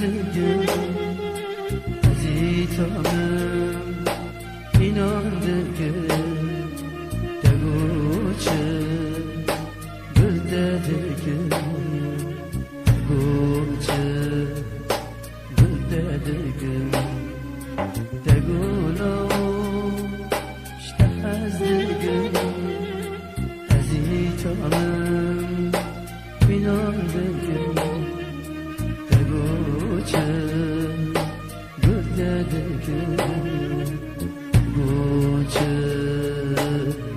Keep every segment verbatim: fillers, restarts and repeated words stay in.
Ezî tamim înan dikim, te goçim, gul te dikim, goçim, gul te dikim, te gula ji te hez dikim, ezî tamim. Filan dikim, te goçim, gul te dikim, goçim,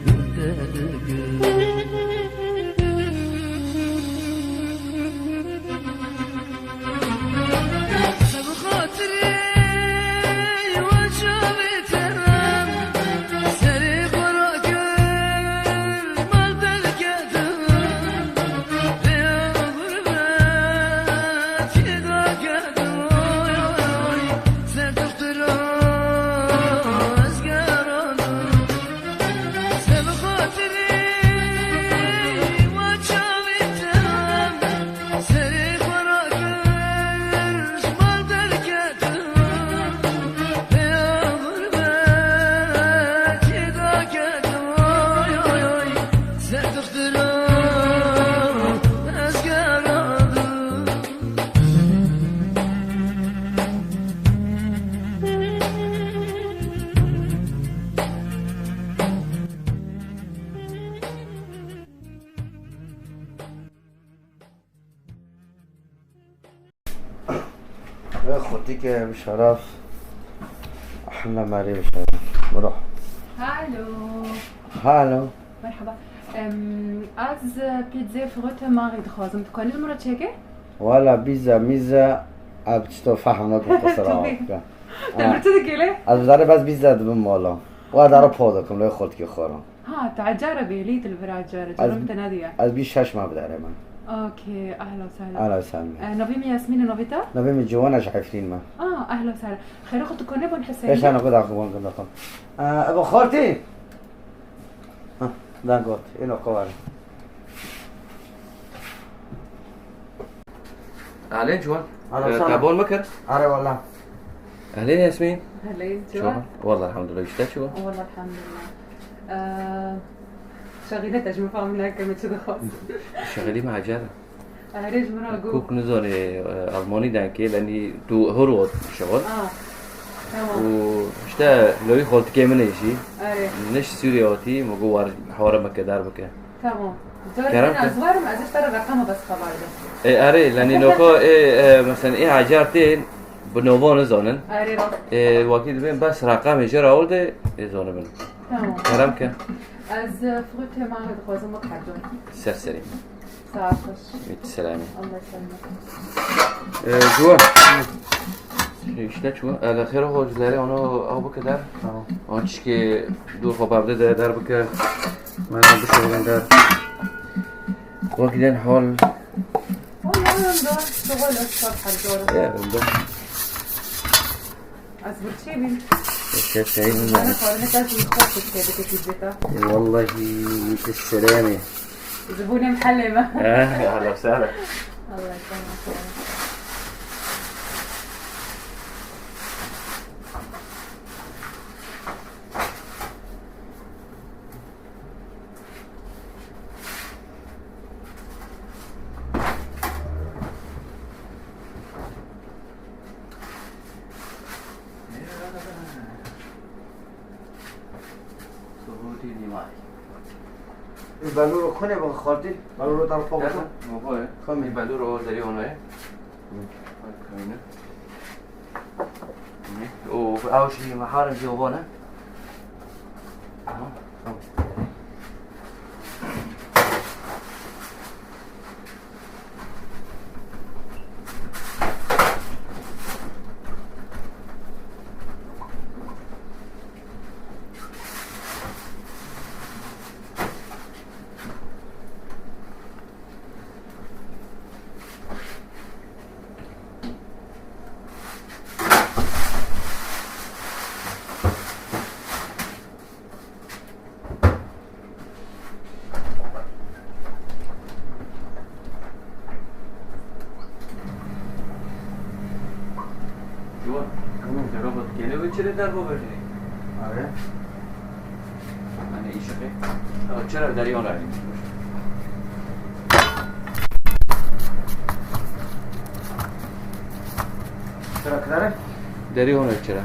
gul te dikim. Xurtîke bi şeref. Ehla merê bi şeref. Biro. Halo. Halo. Merhaba. Em, ez pîzê frite marî dixwazim. Dikanî ji min re çêke? Wala pîza mîza ev çito fehm nakim qisir. Tabii. Te bir çi dikê lê? Ez bizarê bes pîza dibim wala. Wa dara po dikim lê xurtîke xwarin. Ha, tu ecara bêlî, tu li vir ecara, Ez caran te nediye. Ez bîst şeş me bidere min. Okey, ehla sehla. Ehla sehla. Eh, navê min Yasmîn e, navê te? Navê min Ciwan e, ji Efrîn me. Ah, ehla sehla. Xêra xwe tu konê bon Huseyinê? Pêşa ne xwe daxwe bon kir daxwe. Eh, ebe xortî. Ha, dan got, ino kovare. Alê Ciwan. Ehla sehla. Te bon me kir? Are wala. Alê Yasmîn. Alê Ciwan. Wala elhamdülillah, işte çi bu? Wala elhamdülillah. Ee, şexîle te ji min fam neke me çi dixwaz. Şexîlî me ecar. Erê ji min re got. Kok nizanê, e, Almanî denkê, lenî tu hur ot şexil. Ah, tamam. Û işte lewî xoltikê min ê jî. Erê. Niş Sûriye otî, mi got war hawara me ke der bike. Tamam. Kerem ke. Ez werim, ez ji te re reqema bes xeber de. E, erê, lenî noko, e, e, mesela, ê ecar tên, bi novo nizanin. Erê, rast. E, wekî dibên bes reqemê jê re awirde, ê zanibin. Tamam. Kerem ke. Ez, e, frite marî dixwazim, wek her cor. Ser serî. Sağ ol. Selamî. Allah selamet. E, Ciwan. E, işte Ciwan. E, xêr ol, ji derê onu ew bike der. Tamam. O çişkê dûr xwe bavde de der bike. Mera bişewirin der. Xwe giden hol. Wala, wala, şixul ez her cor. Ya, wala. Ez birçî bîm. Şef seyî min. Ana xwarinê te jî xweş dike, dike pîzê te. E, wallahî, tu selamê. Zibûnê mihelê me. Eh, ehla sehla. Allah selamet. Belûro kune bi xaltî, belûro tarfa. Xamî. Belûro derî onoye. Û ew jî meharim jî wan e. Aha, tamam. Çile derbo bejinî. Are. Hani işe. Çile deryon rayî. Çile kare? Deryon çile.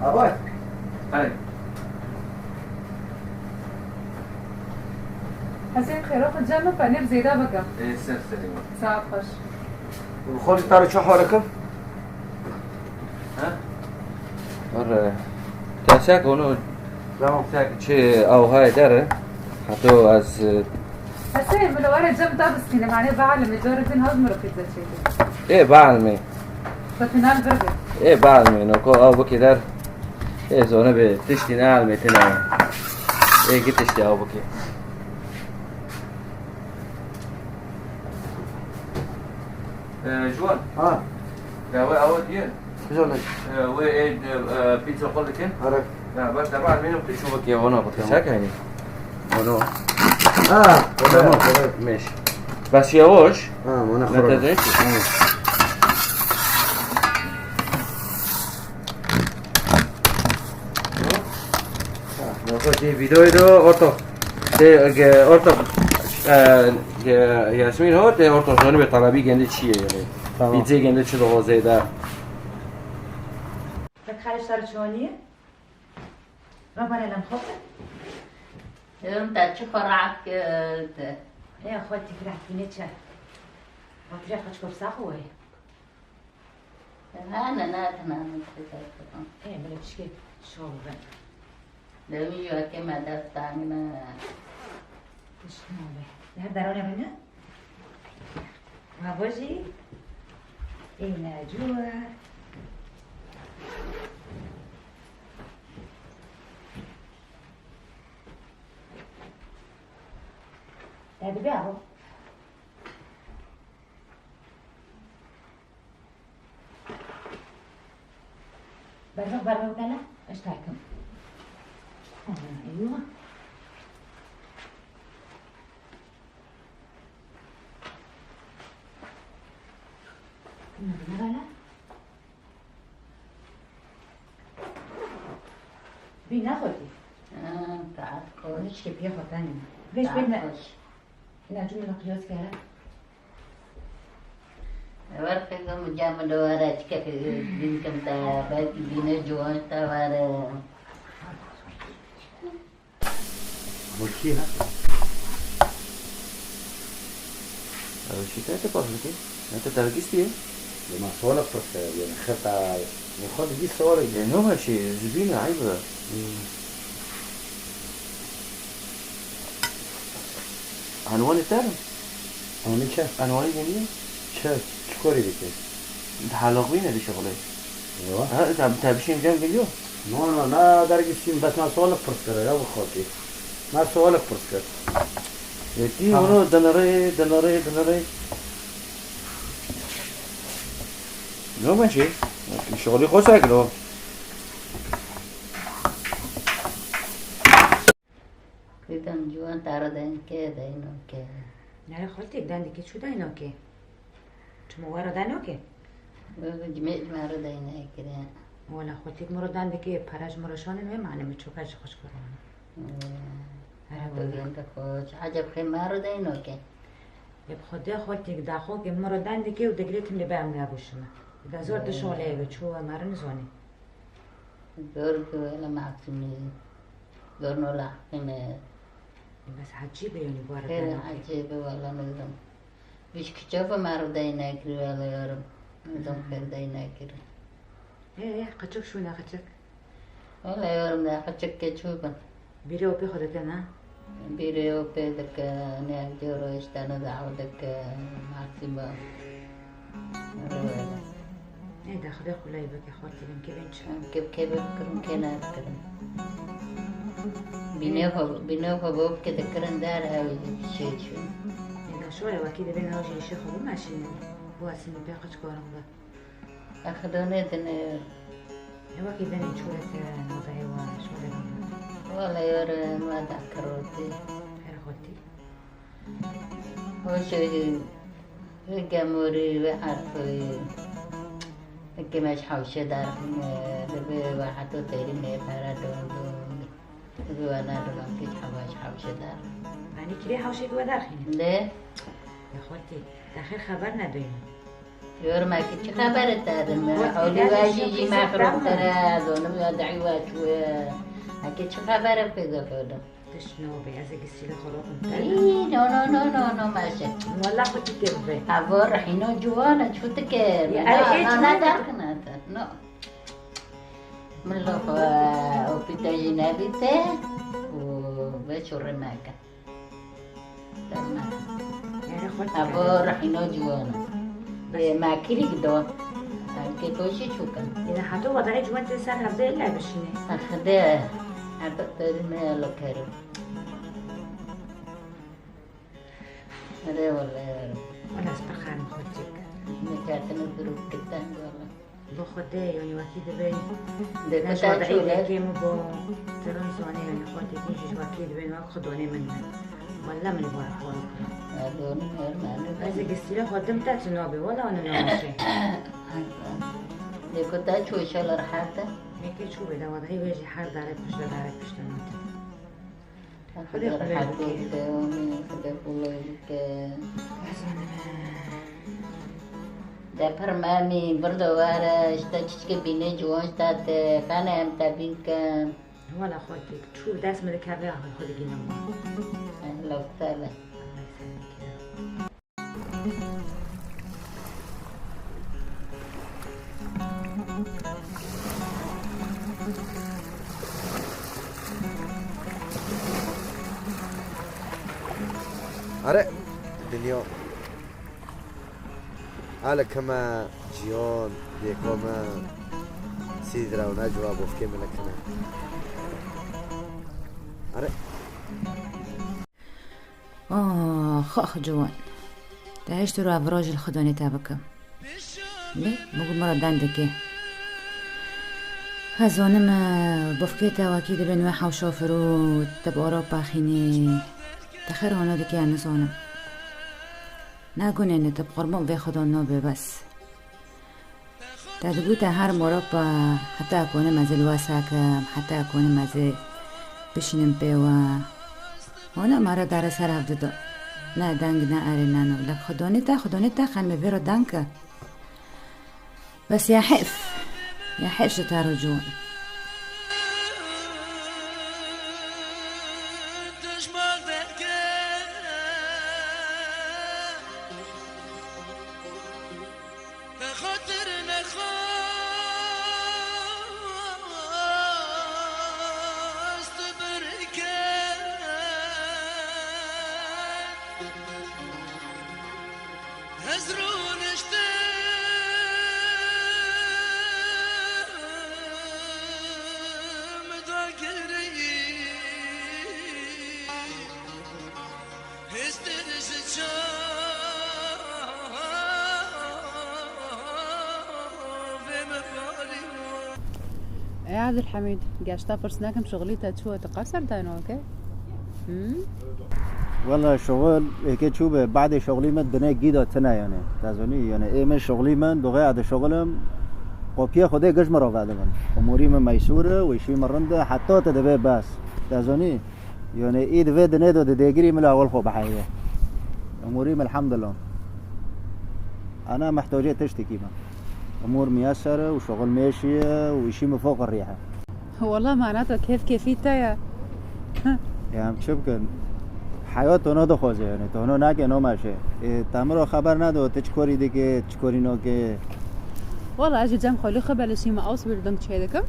Abay. Hey. Hesên xêro xwe cem û penêr zêde bike. Ê, ser serê we. Saet xweş. Xwe li te re çi hale kim? Ha? Ore. Te çek onu. Tamam. Çek çi awhayê der e. Hato ez, e, Hesê, min were cem te bistînim, hanê bielmê, carê din hev min re pîtze çêkir. Ê, bielmê. Xwe tînan vir be. Ê, bielmê, no ko ew bikî der. Ê, zone be, tiştî ne elmê tine. Ê, gi tiştî ew bikî. Ee, Ciwan. Ha. Ya, we ew diye. Bizonek. Ee, we ê, e, e, pizza xwe dikin. Are. Ya, bas, te bas, benim tu şu bak ya, ona bak. Tamam. Sen kaynı. Onu. Ha, Tamam. Tamam. Meş. Bas yavaş. Ha, ona Ne xora. te de? Ha. Nokta, şey, videoyu da orta. Şey, e, orta, e, e, Yasmin ho, te orta zonu be talabi gende çiye yani. Tamam. Pizza gende çi daha zeyda. Te kardeşler çoniye? Rabar elem xwe. Yorum te çi xwe rahat kir? Ê xwe tî rahat ne çe. Hatire xwe çi kopsa xwe. Hane, ne, ne, ne, ne, ne. Ê, min pişkê şov bin. Dewî yo ke me dest tangine. Tişt nabe. Her derone bine. Ma bojî. Ê, ne, cû. Te dibe abo. Berxwe, berxwe kele, ez takim. Aha, eywa. Ne, ne bala? Bî nexwetî. Ha, saet xweş. Hiç kepiyê xwe tenê. Vêş Saet bêne. xweş. Ina cû min qiyas kere. Wer qîzim, ca min li were çikek din kim te, belkî bîne ciwan te were. Hurkî ha? Ew şîkayetê baş dikî? Ne te dergîstî ye? Lê ma sualek pirs kere, yani xeta, ne xwe digî sualek. Lê no her şey, zibîne, eyb e. Hmm. Hanwanê te re? Hanwanê çi? Hanwanê geliye? Çi? Çi korê dike? Di halok bîne dişixulê. Ewa. Ha, te, te bişên cem geliyo? No, no, na dergîstîm, bes na sualek pirs kere, ya bi xaltî. Na sualek pirs kir. Yekî Tamam. Onu dinirê, dinirê, dinirê. No ben şey, şixulî xwe sekir o. Kurdam ciwan te re dayno ke, dayno ke. Nere xaltî, dendikê çû dayno ke? Çima we re dayno ke? Wê bi cimê ji me re dayne kire. Wala xaltî mi re dendikê, pere ji mi re şanin wê mane mi çoka ji xwe ji xwe re. Wala. Here Wala wala. Dende xwe, eceb xê me re dayno ke. Yê bi xwe de xaltî daxo ke mi re dendikê û digirê tim lê be em ne goşime. Da zor de Wala. Şoleye ve çû me re nizonî. Zor ki wele masumî. Zor no laxime. Bes ecîb e, yani, bu arada Xêr ne? Ecîb e, wele nizam. Biş kiçe bi me re dey nekirî, wele yorum. Nizam xêr dey nekirî. Ê, ê, qeçik şûne, qeçik. Wele yorum de qeçik ke çû bin. Bîrê û pê xwe dike, ne? Bîrê û pê dike, ne coro işte ne daw dike, masumî. Ê, de Xwedê qulay bike, xortî bin kevin çi? Em kev keve bikirin, kê nedikirin. Bînê xwe, bînê xwe bo bike dikirin der ew şey çû. Ê, de şore wekî divê nav jî îşê xwe bimeşînin. Bu aslında pê qeç korin bi. Axir donê dinê. Ê, wekî dinê çûrek, e, navberê wa şore navber. Wala yore ma da kirotî. Her xortî. Hoş, e, gemorî ve arxivî. Heke me ji hewşe derxîne, li vê we heto terî me pere don don. Li vê we ne dolan kî hewa ji hewşe derxîne. Yanî kirê hewşê bi we derxîne? Lê? Ya xortî, te xêr xeber nedayî. Yormekî çi xeber e te de me? Xortî, Ewlî we jî jî me xirabtir e, zonim ya dayî we çûye. Heke çi xeber e pê de xwe de? Tişt nabê, ez ê gistîlê xwe rakim te. Î, no, no, no, no, no, meşe. Wala xwe tu kê bibe. Evo rehîno ciwan e, çû dike. Ya, Na, erê, ê na, ciwan e. Derkine te. No. Min lo xwe opîte jî nebîte û veçû rê meke. Derman. Erê, xwe tu Evo kê. Rehîno ciwan e. Bes. Ê, me kirî gido. Em kê to jî çû kin. Yine heta wada ê ciwan tê ser hevdê le bişîne. Hevdê. Hevdê terî me lo kerim. Erê wele. Wala ez pir xerm xwe çêk. Me ketine duruk kitan wele. Bo Xwedê, yanî wekî dibê. Dê Ne ku ji te wadayî çû lê. Lêkê min bo tirin zanê, yanî xortê din jî ji wekî dibê wek xwe donê min ne. Wele min bo xwe kira. Erdonî her mani. Ez ê gistîlê xwe dim te tu nabê, wele wana namaşê. Dê ku te çû, inşallah rehet e. Nêkê çû bê de wadayî wê jî her dare pişt de dare pişt de nate. Xwedê Xwedê xwe rehet bike. Bike, amîn. Xwedê qulay bike. Hezanime. De pir memî, vir de were, ji te çiçkê bînê ciwan ji te tê, xene em te bîn kin. Wala xortîk, çû dest min dikeve, xwe digînim. Ehla û sehla. Are, dinya. Aleke me, ciyan, dêka me, sîdra û necwa bofkê min kine. Are. Ax, ax, ciwan. Te hişt û ev roj li xwe donê te bikim. Lê, min got min re deng dike. Ez zanim, e, bofkê te wekî dibên wê hewşa firût, te bi Ewropa xînî. Te xêr hona dike, ez nizanim. Ne gunê ne, te bi qurban vê Xweda nabê bes. Te digot te herim Ewropa, heta ku ne mezil wesa kim, heta ku ne mezil bişînim pê we. Wana me re dare ser hev dida. Ne deng, ne erê, ne no. Lek Xwedonê te, Xwedonê te xenme vê re deng ke. Bes ya heyf. Ya heyf ji te re ciwan. Te xatir nexwest birke. Ez rûniştim dagirî. Hêstir ji çavê min barî. Ey Abdulhamid, geşta pirs nekim, şixulî te çi ye, tu qeser dayno ke? Hmm? Wela şixul, êkê çû be, badê şixulî min dinê gîda tine yani. Te zanî, yani ê min şixulî min, doxê adi şixulim, kopiyê Xwedê giş min re vedibin. Umûrî min meysûr e, wêşî min rind e, heta te dibe bes. Te zanî? Yanî, î di vê dinê de di dêgirî min li ewil xwe biheyê. Umûrî min elhamdulillah. Ana mihtacê tiştekî me. Umûr miyeser e û şixul mêşî ye û îşî min foq rîh e. Wela mana to kêf kêfî te ye. Ya em çi bikin? Heyat tono dixwaze yanî. Tono nake, no meşe. Ê, te min re xeber nado, tu çi korî dike, çi korî noke. Wela ez ji cem xalî xwe belişî me Ausbildung çêdikim.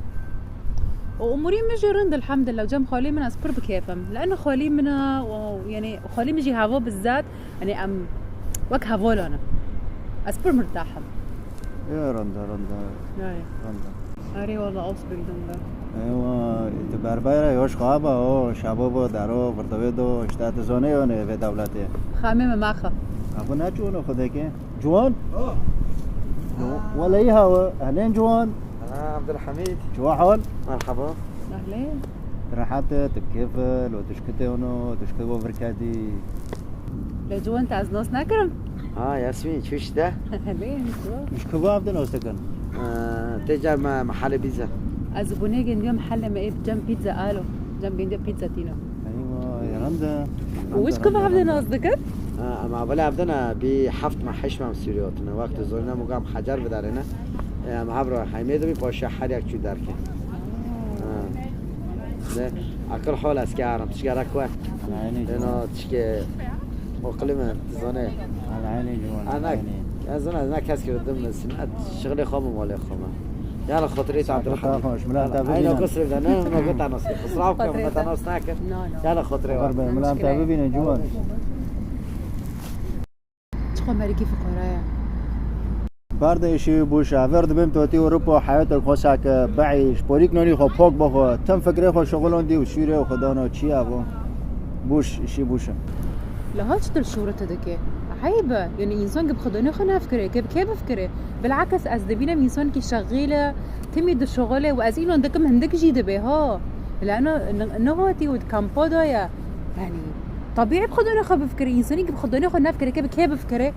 Û umûrî min jî rind, elhamdulillah, cem xalî min ez pir bi kêf im. Li ena xalî min e, û, yanî, xalî min jî heva bi zat, yanî, em wek hevalan in. Ez pir mirtah im. Ê, rind e, rind e. Nayê. Rind e. Erê, wela, Ausbildung e. Eywa, tu berbayra yoş xaba, o, şabo bo, daro, virdovê do, işte, tu zonê yone vê dewletê. Xamê me maxa. Abu ne çûno xwedekê. Ciwan? Wele î hawe, ehlên ciwan. Ha, Abdulhamid. Çi wa hal? Merhaba. Ehlên. Rehet e, tu bi kêf e, lo tişkitê ono, tişkit bo virketî. Lê ciwan te ez nas nakirim. Ha, Yasmîn, çi işte? Lê, ji ku? Ji ku bi ev de nas dikin? Ee, tê cem, e, mehalê pîtza. Ez ji Bunê gê, diya mehalê me ê cem pîtza alo. Cem bêndiya pîtza tîno. Eywa, rind e. Û ji ku bi ev de nas dikin? Ee, em evvel ev de ne, bi heft meh, heşt meh em Sûriyê hatine. Wextê zorîne mugam hecar bidarêne. Ee, em hev re heymê de bî, paşa her yek çû derkê. Ha. Ne, akıl hol eske aram, tişke rak we. Ena tişke okulî me, zane. Ana, ez zana, ez ne kes girdim, sinet, şixlê xwe me, malê xwe me. Yala xatirê te Abdurrahman. Eyna kusur da, ne, ne, ne, te nas, kusura bike, ne, te nas nakim. Yala xatirê. Milan te bibîne, ciwan. Çiqa merikî fiqara ye. Berde işî bûş, hever dibim totî Ewropa, heyatek xweşa ke, beî, ji porîk nonî xwe pok bixwe, tim fikrê xwe şixulon dî û şûrê û xwe dano çi ye bo? Bûş, işî bûş e. Liha çi dil şûrete dike? Eyb e. Yanî însan ke bi xwedanê xwe nafikire, ke bi kê bifikire? Bilakis ez dibînim însankî şexîl e, timî dişixule û ez înan dikim hindik jî dibe, ha. Lano nihatî û di kampa de ye. Yanî, tebîî bi xwedanê xwe bifikire, însanî ki bi xwedanê xwe nefikire, ke bi kê bifikire?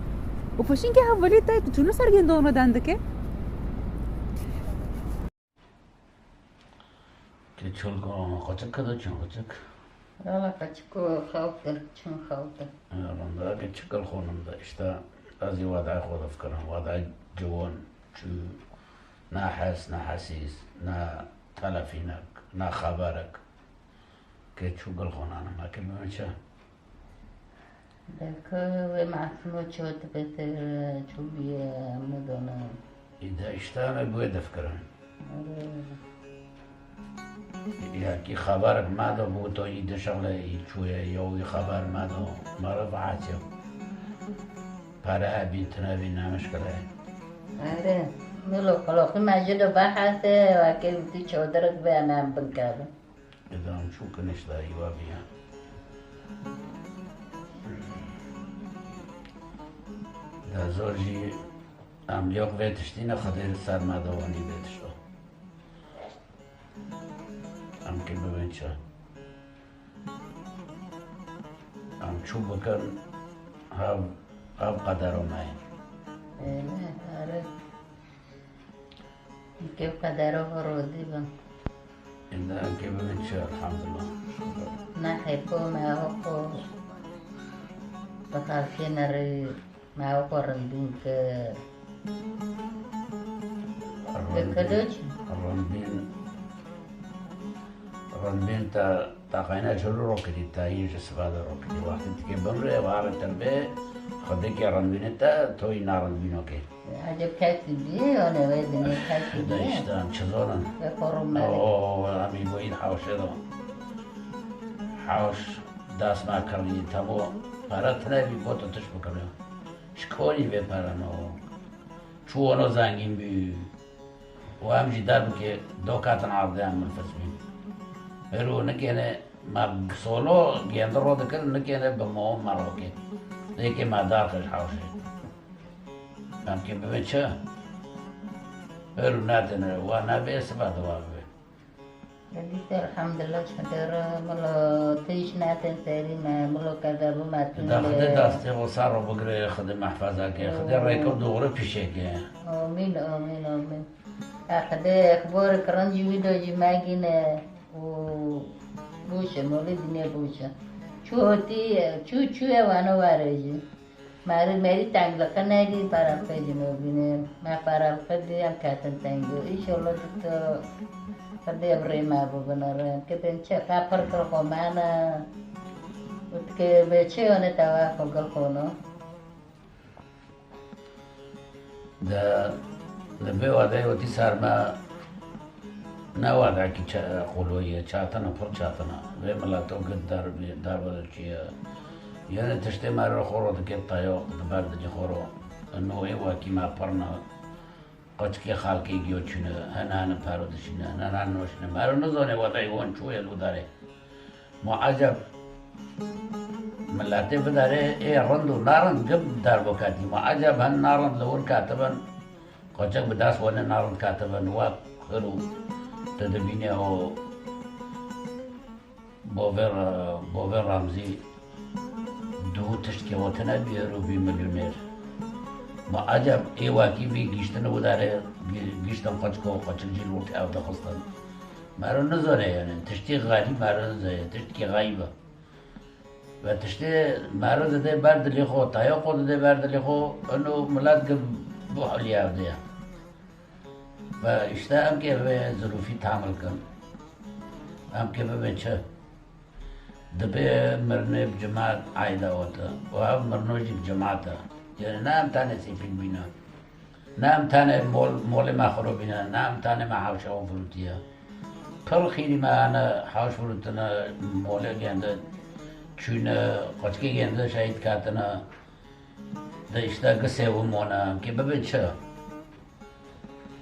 Û piştî ke hevalî te, tu çûnî ser gêndana dan dike? Keçik, keçik, keçik. Wala keçik û xew kir, çûn xew kir. Randa keçik xwe nimda, işte, ez ê wadayê xwe difikirim, wadayê ciwan, çû, ne hes, ne hesîs, ne telefînek, ne xeberek. Ke çû gil xwe nane, ma ke bime çi? Belki wê masimo çot bete çû bîye, em nidone. Îde îşte em ê bi wê difikirin. Ere. Ya kî xeberek me do, bû to î di şexle î çûye, ya wî xeber me do, meriv hatiye. Pere hebîn, tine bîn, ne mişkile. Ere. Milo xeloqî me jî do behese, wekî wî çodirek be, em em binkevin. Êdam çû kinişta hîwa biya. De zor jî em lêq vê tiştî ne, Xwedê li ser me de wanî vê tişto. Em kê bibin çi? Em çû bikin, hev, hev qedero me ye. Êne, are. Kê qedero xwe rodî bin. Ênde em kê bibin çi, elhamdulillah. Ne hêko me hoko bi xelkê nerî, me hoko rindîn kir. Rindîn, rindîn, rindîn te, te qayna ji rû rokirî, te yê ji siva de rokirî. Wextê dikê bimrê, ware te bê, xwedekê rindînê te, toyî narindîno kê. Eceb kesî bî, yanî wê dinê kesî bî. De işte, em çi zonin. Ve korum me. Oo, em î boyîn hawşe do. Hawş, das me kirî, temo, pere tine bî, got tu tişt bikirî. Ji konî vê pere no. Çû ono zengîn bî. Û em jî derbikê do katin ardê em min fis bîn. Her û nikêne me solo gendi ro dikir, nikêne bi mo me rokê. Lêkê me dar xij hewşê. Em kê bibin çi? Her û netine wa nebê, siba diwa bibe. Dît elhamdulillah, şikir, milo tîş netin serî me, milo kezebû me tune. Da Xwedê dastê xwe ser ro bigire, Xwedê mehfeza ke, Xwedê rêke û doğru pişeke. Amîn, amîn, amîn. Xwedê exborek rind ji wî do jî me gîne û bûşe, molî dinê bûşe. Çû hotî, çû çûye wano ware jî. Merî, merî tengliqe nedî, paralqê jî nobîne. Me paralqe dî em ketin tengî. Înşallah tu, tu Xwedê bi rê me bibine rind. Ke bên çi, ka pir kir xwe mene. Û dike bê çi yone tewa xwe gil xwe no. De, de vê wadeyê wetî ser me ne wadekî ça-, qoloyî ye, çatine, pir çatine. Vê mileto gid derbê, derbe diçiye. Yene tiştê me ro xwe ro dike tayo, di ber dicî xwe ro. Noyê wekî me pir ne. Qoçikê xalkê giyo çûne, hene hene pero dişîne, hene hene noşîne. Me ro nizane wadeyê wan çûye li wî derê. Ma eceb miletê vê derê ê rind û nerind gib derbo ketî. Ma eceb hin nerind li wir ketibin, qoçek bi dest wane nerind ketibin, wek xir û tu dibîne o bovê, bovê Remzî Û tiştkê we tune bî ero vî milyoner. Ma eceb ê wekî vî giştin û dere, gi-, giştin xweçik û xweçik jî lortê ew dixistin. Mero nizane yani, tiştê xerîb mero nizane, tiştkî xeyb e. Ve tiştê mero dide ber dilê xwe, taya xwe dide ber dilê xwe, ino milet gi bu hewlî ev de ye. Ve işte em kê vê zirûfî tamil kin. Em kê bibê çi? Dibê mirinê bi cimat eyda wete. Û ev mirino jî bi cimat e. Yani ne em tenê sêpîl bîne. Ne em tenê mol, molê me xirobîne. Ne em tenê me hewşa û firûtiye. Pir xîrî me hene hewş firûtine, molê gende çûne, qoçkê gende şehîd katine. De işte gisê û mone. Em kê bibê çi?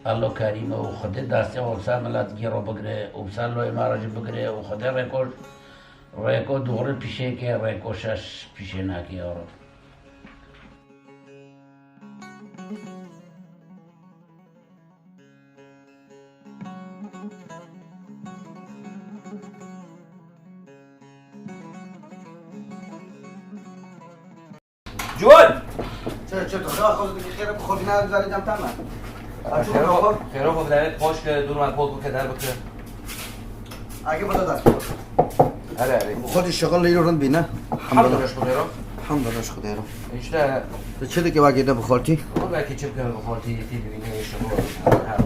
Elo Kerîm e û Xwedê destê û ser milet gêro bigire û ser loyê me re jî bigire û Xwedê rêko, rêko dûrî pîşê ke, rêko şeş pîşê neke ya Reb. Ciwan! Çi, çi tu xwe xwe dikî xêre bi xwe bîna zarî dem tam e. Açık Xêro, bırak. Xêro xwe bidare, poş ke, durma pol ke, der bike. Agi bada da. Hele hele. Bu xwe şoxul leylo rind bîne. Hamd roj Xwedê ro. Hamd roj Xwedê ro. İşte. Tu çi dikî wagê de bi xortî? Wagê çi bike bi xortî, tî bibîne şoxul. Ha.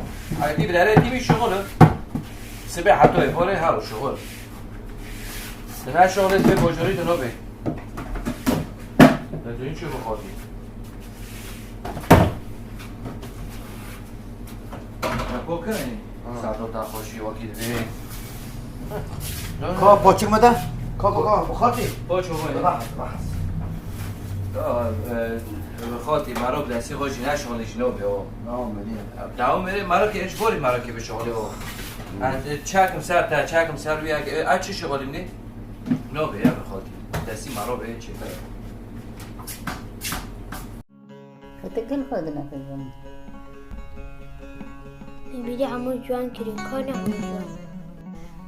Ay tî bidare, tî bî şoxul. Sibê hatoyê, borê ha şoxul. Di ne şoxulê tê bojorî di no bê. Di duyun çi bixortî. Ko kirin? Ha. Sato ta xweşî wekî divê. Ko poçik me de? Ko, ko, ko, xortî. Poç û boy. Bahs, bahs. Ya, e, xortî mero bi destî xwe jî ne şoxulî jî no bê o. Dawam edin. Dawam edin, mero ki, ecborî mero ki bi şoxulî o. Hmm. Yani, çakim ser te, çakim ser wî, e, a çi şoxulî ne? No bê ya bi xortî. Destî mero bê çêtir. Xetekên xwe dinexizin. Bîrî hemû ciwan kirî, ka ne hemû ciwan?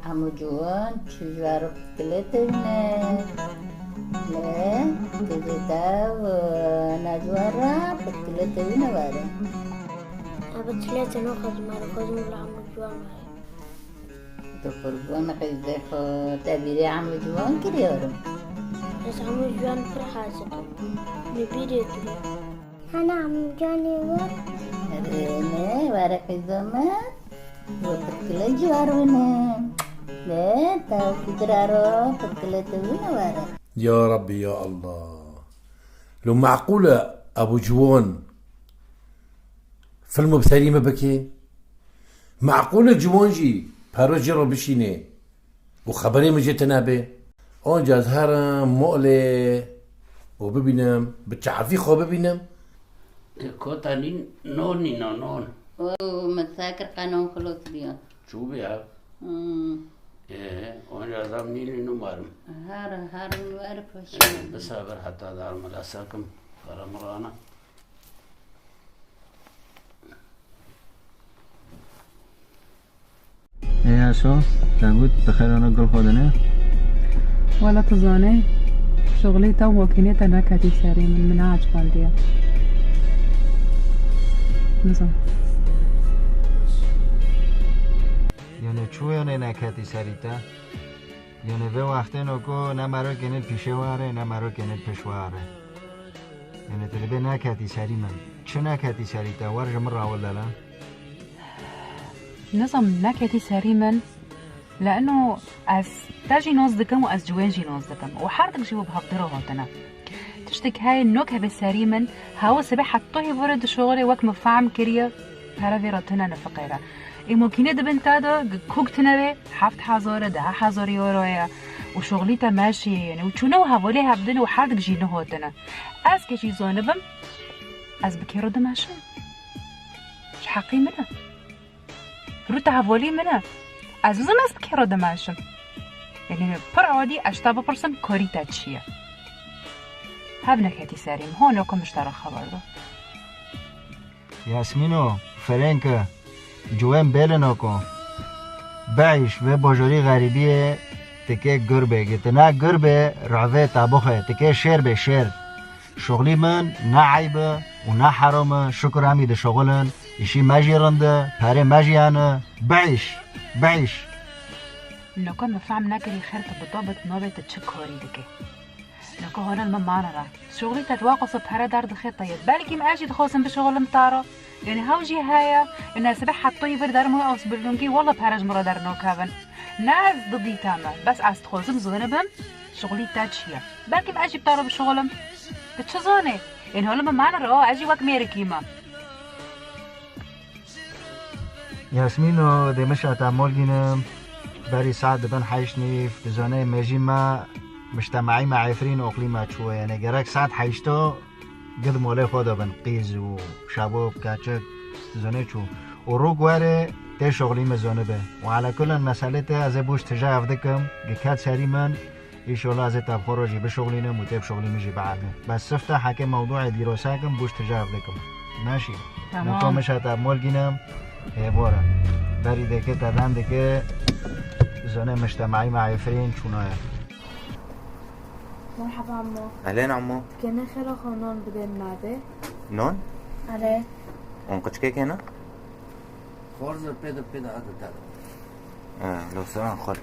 Hemû ciwan çi ji we re pitkile tewne. Ne, tu zêde ne ji we re pitkile tewne were. Ebe çile te naxwazim, me dixwazim bila hemû ciwan were. Tu qurban qîzê xwe, te bîrê hemû ciwan kiriye ro? Ez hemû ciwan pir hez dikim. Min bîrê kiriye. Hene hemû ciwanê wir? Erê ne, were qîza min. We pitkile ciwan wine. Ne, te pitkile ro, pitkile te wine were. Ya Rabbî, ya Allah. Lo meqûl e Ebû Ciwan filmo bi serî min bike? Meqûl e ciwan jî pero cî re bişîne û xeberê min jê tune be? Onca ez herim molê û bibînim, bi çavî xwe bibînim. Kota nîn, non nîno, non. O, min sekir qe non xilos biya. Çû bî ev? Hmm. Ê, onca ez am nînî numarim. Her, her numarî paşê. Ê, bisebir heta dar mila sekim, qere mirana. Ê Yaşo, te got, tu xêr ana gul xwe dine? Wela tu zanî, şoxlê te û makînê te neketî serê min, min neacibandiye. Nizam. Yanê çû yanê neketî serî te? Yanê vê wextê no ku ne merokê nê pîşê ware, ne merokê nê pêş ware. Yanê tu dibê neketî serî min. Çi neketî serî te? Wer ji min re wile la. Nizam neketî serî min. Leno ez te jî nas dikim û ez ciwên jî nas dikim. Û her dik jî we bi hevdî re hatine. Tiştek heye nok hebe serî min, hewa sibê heta hêvore di şoxirê wek min fehm kiriye, pere vê re tune nifiqêre. Ê makîne di bin te de, kok tune be, heft hezar e, deh hezar euro ye. Û şoxlî te meşiye, yani, û çûne û hevalê hevdin û her dik jî nihotine. Ez ke jî zanibim, ez bi kê re dimeşim? Ji heqî min e. Rû te hevalî min e. Ez bizim ez bi kê re dimeşim. Yanî pir adî ez ji te bipirsim karî te çi ye? Hev neketî serî min. Hona ku min ji te re xeber da. Yasmîno, ferênke, ciwên bêlin oko. Beyş, vê bajorî xerîbiyê Tikê gur bê, gitine gur bê, revê tabixê, tikê şêr bê şêr. Şoxlî min ne eyb e û ne heram e, şukur em î dişoxilin, îşî me jî rind e, perê me jî hene, biîş, biîş. Noko min fehm nekirî xêr tu bi to bit nobê tu çi korî dikî? Noko hona li min mane re. Şoxlî te tu waqasa pere derdixê te yê. Belkî min ez jî dixwazim bişoxlim te re. Yanî hew jî heye. Yanî ez sibeh heta yê vir derim wê asbirlûngî, wela pere ji min re dernakevin. Ne ez didî te me. Bes ez dixwazim zanibim şoxlî te çi ye. Belkî min ez jî bi te re bişoxlim. Tu çi zanî? Yanî hona li min mane re, ez jî wek mêrikî me. Yasmîno, dê mişa te mol gînim, berî saet dibin heşt nîv, tu zanê mejî me, mictema'î me Efrîn oqlî me çûye. Yanî gerek saet heşto gid molê xwe de bin, qîz û şabo, keçik, tu zanê çû. Û rûk were tê şoxlî me zanibe. Û ala kullin meselê te ez ê bûş tije ev dikim, gi ket serî min, Înşallah ez ê te bi xwe re jî bişoxlînim û tê bi şoxlî min jî bielînim. Bes sifte heke mewdûê dîrosa kim, bûş tije ev dikim. Meşî. Tamam. Niko mişa te mol gînim. Hêvore. Berî deke te dendike. Zone miştemaî me Efrîn çûnaye. Merhaba Emo. Ehlen Emo. Kene xêra xwe non bidê min de. Non? Are. On qiçkek hene? Xorz pê de, pê de, hadi, hadi. Ha, lo seran xol.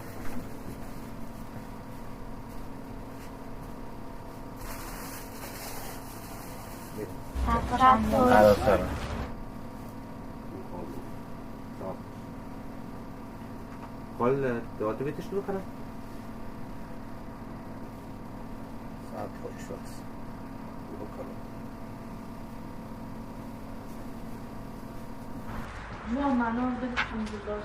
Hadi, seran. Xol, tu, tu bitiş tu xera? Saet xweş bas. Bakalım. Ciwan, manon bin, elhamdülillah.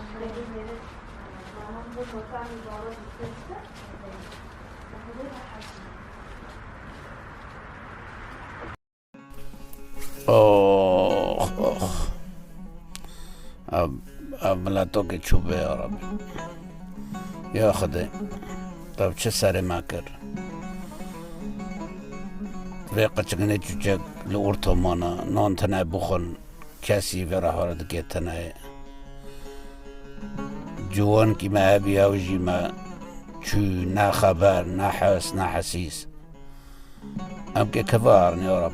Manon bin, vatanî baba bitirdi. Oh, oh. Ev, ev miletokê çû be ya Rabbi. Ya Xwedê, te çi serê me kir? Vê qiçikinê çûçek li orto mana, non tune bixwin, kesî vê re hare dike tune ye. Ciwankî me hebî, ew jî me çû, ne xeber, ne hes, ne hesîs. Em kê keve arnê ya Rab.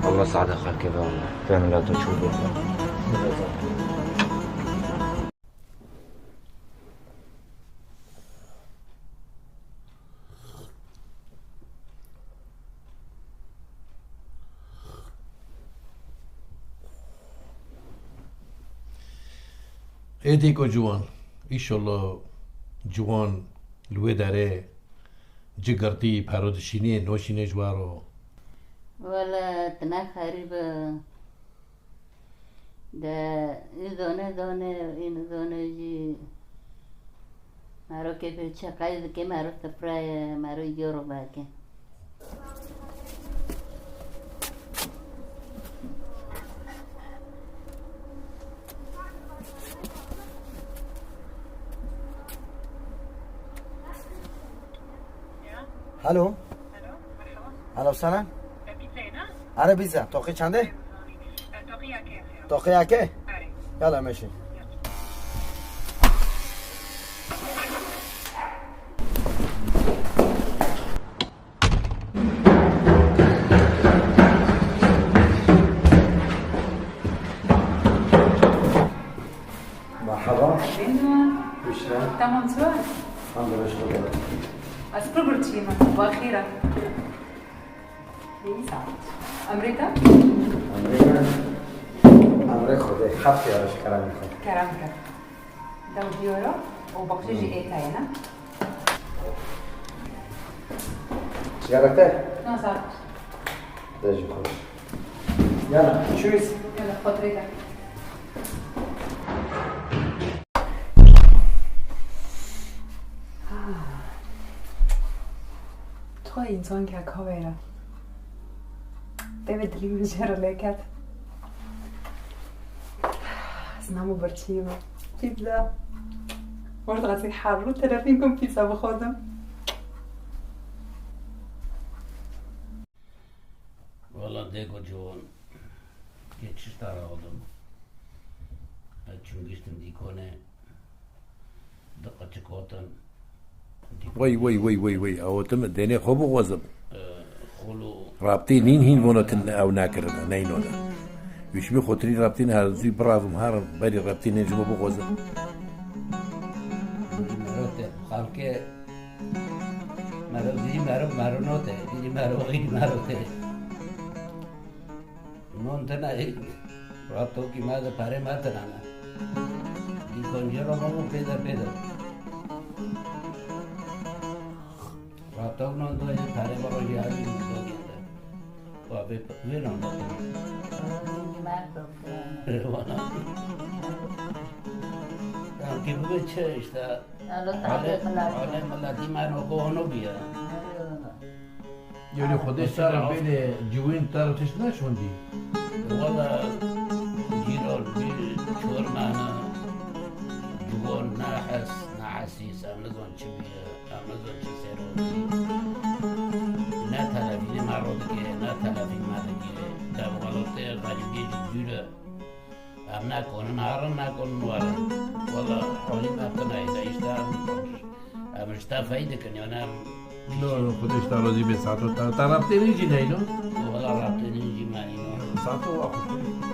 Allah sade xelkê ve Allah. Pê mila tu çû bû. Ê dêko ciwan, îşallah ciwan li wê derê Ci girtî, pero dişînê, noşînê ji we re. Wele, tine xerîb e. De, ê zone, zone, ê nizone jî. Mero kêfê çi qey dike, mero sifre ye, mero îdiyo ro veke. Alo. Alo, selam. Are bize. Toqî çende? Toqî yekê. Yala meşî. Merhaba. Bindin. Tamam, tu? Hamdolillah, şükür. Ez pir birçî me. Baxîra. Neyse. Emrê te? Emrê me. Emrê Xwedê. Heft yarış kerem Xwedê. Kerem ke. Dew diyoro û baxşîş jî ê te ye, ne? Sigarete? Na, sağ ol. Dejî xweş. Yana, cheers. Yana, xatirê te. Toy însan ke kavêre. Tevê dilî min jê re lê ket. Ez namo birçî me. Pîtza. Word qasî her rû telefîn kum pîtza bixwazim. Wala dêko ciwan, kê çişta re odim. Ez çûm giştim dîkonê, di qeçik otin. Wey, wey, wey, wey, wey. Ew tim denê xwe bixwazim. Xolo. Rabtê nîn hîn vono tin ew nakirine, neynone. Wî şibî xotirî rabtîn her zû biravim harim berî rabtî nîn ji bo bixwazim. Merote. Xalke. Mero dî mero mero note. Dî mero xî mero te. Non tena e. Rato ki ma de pare ma tena na. Di konjero mo peda peda. Rato non do e pare mo ro ya di non do gende. Wa ve ve non do. Eyvallah. Ya ki bu çe işte. Hale hale mala di ma no ko no biya. Yanî Xwedê sera bêle ciwên te re tişt neşondî. Wala cîran bir çor mana ciwan ne hes ne hesîs em nizan çi biye em nizan çi ser ne telefînê me ro dike ne telefîn me dike dev welatê xerîbiyê jî dûr e. Em nakonin herin nakonin werin. Wala holî me tune ye de işte em em ji te fey dikin yani em No, no, Xwedê ji te razî bê sato te. Te rabtê nîn jî neyno? Wala rabtê nîn jî me nîno. Sato wa xwe.